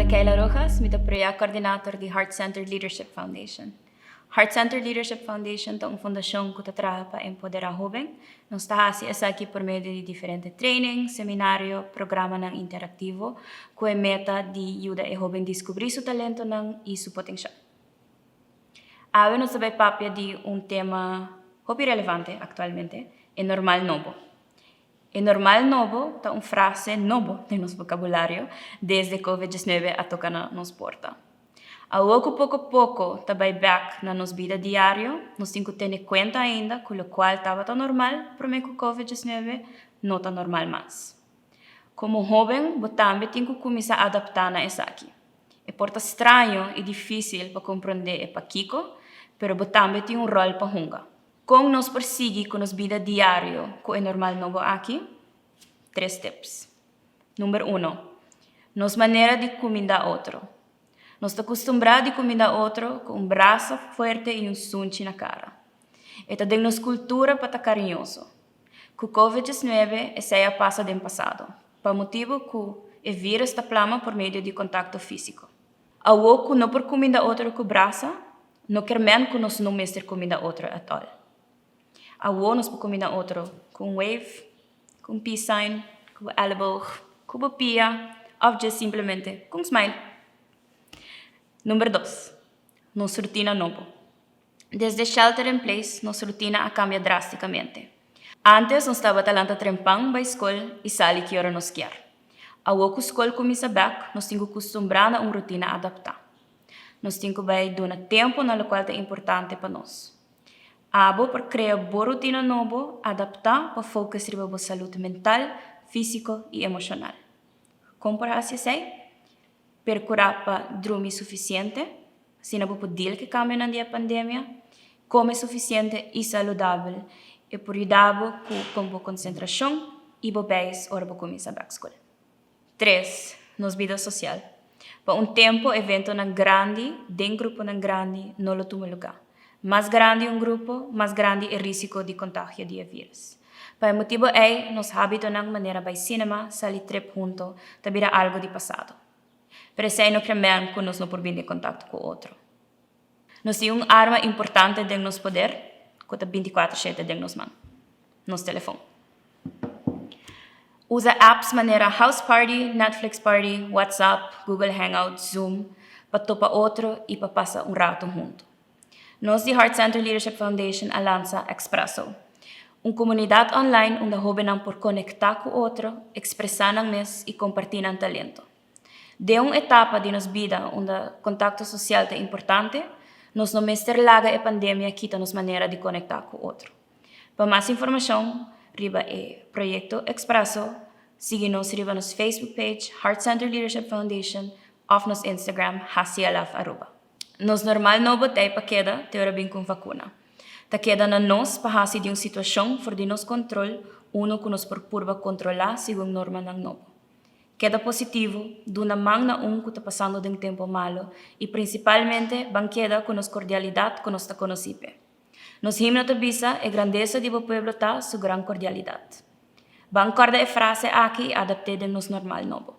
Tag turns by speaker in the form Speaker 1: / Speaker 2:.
Speaker 1: ta Keila Rojas, mi ta project coordinator di Heart Centered Leadership Foundation. Heart Centered Leadership Foundation ta un fundacion cu ta traha pa empodera hoben. Nos ta haci esaki por medio di diferente training, seminario, programanan interactivo cu e meta di yuda e hoben descubri su talentonan y su potencial. Awe nos ta bay papia di un tema hopi relevante actualmente, e normal nobo. E normal nobo ta un frase nobo den nos vocabulario desde Covid 19 a toca na nos porta. Awor cu poco poco ta bay bek na nos bida diario, nos tin cu tene cuenta ainda cu locual tabata normal prome cu Covid 19 no ta normal mas. Como hoben, bo tambe tin cu cuminsa adapta na esaki. E por ta straño y dificil pa compronde e pakico, pero bo tambe tin un rol pa hunga. Con nos por sigui cu nos bida diario cu e normal nobo aki? Tres tips. Number 1. Nos manera di cuminda otro. Nos ta acostumbra di cuminda otro cu un brasa fuerte y un sunchi na cara. E ta den nos cultura pa ta cariñoso. Cu Covid-19 esey a pasa den pasado, pa motibo cu e virus ta plama por medio di contacto fisico. Awor cu no por cuminda otro cu brasa, no kiermen cu nos no mester cuminda otro at all. Awor nos por cuminda otro cu un wave, cu un peace sign, cu un elleboog, cu bo pia, of just simplemente cu un smile. Number 2. Nos rutina nobo. Desde shelter in place, nos rutina a cambia drasticamente. Antes nos tabata lanta trempan bay scol y sali ki ora nos kier. Awor cu scol cuminsa bek, nos tin cu custumbra na un rutina adapta. Nos tin cu bay duna tempo na locual ta importante pa nos. Abo por crea bo rutina nobo, adapta pa focus riba bo salud mental, fisico y emocional. Con por haci esey? Percura pa drumi suficiente, asina bo por deal cu cambionan di e pandemia, come suficiente y saludabel y por yuda bo cu bo concentracion y bo beis ora bo cuminsa bek scol. 3. Nos bida social. Pa un tempo, eventonan grandi, den gruponan grandi, no lo tuma luga. Mas grandi un grupo, mas grandi e risico di contagio di e virus. Pa e motibo ey, nos habitonan manera bay cinema, sali trip hunto, ta bira algo di pasado. Pero esey no kiermen cu nos no por bin den contacto cu otro. Nos tin un arma importante den nos poder, cu ta 24/7 den nos man. Nos telefon. Usa apps manera House Party, Netflix Party, WhatsApp, Google Hangout, Zoom, pa topa otro y pa pasa un rato hunto. Nos di Heart Center Leadership Foundation a lansa Expresso, un comunidad online unda hobennan por conecta cu otro, expresa nan mes y comparti nan talento. Den un etapa di nos bida unda contacto social ta importante, nos no mester laga e pandemia kita nos manera di conecta cu otro. Pa mas informacion riba e proyecto Expresso, sigui nos riba nos Facebook page Heart Center Leadership Foundation of nos Instagram HCLF Aruba. Nos normal nobo t'ey pa keda te ora bin cu vacuna. Ta keda na nos pa haci di un situacion for di nos control uno cu nos por purba controla segun normanan nobo. Keda positivo, duna man na un cu ta pasando den tempo malo y principalmente ban keda cu nos cordialidad cu nos ta conoci pe. Nos himno ta bisa e grandesa di bo pueblo ta su gran cordialidad. Ban corda e frase aki y adapte den nos normal nobo.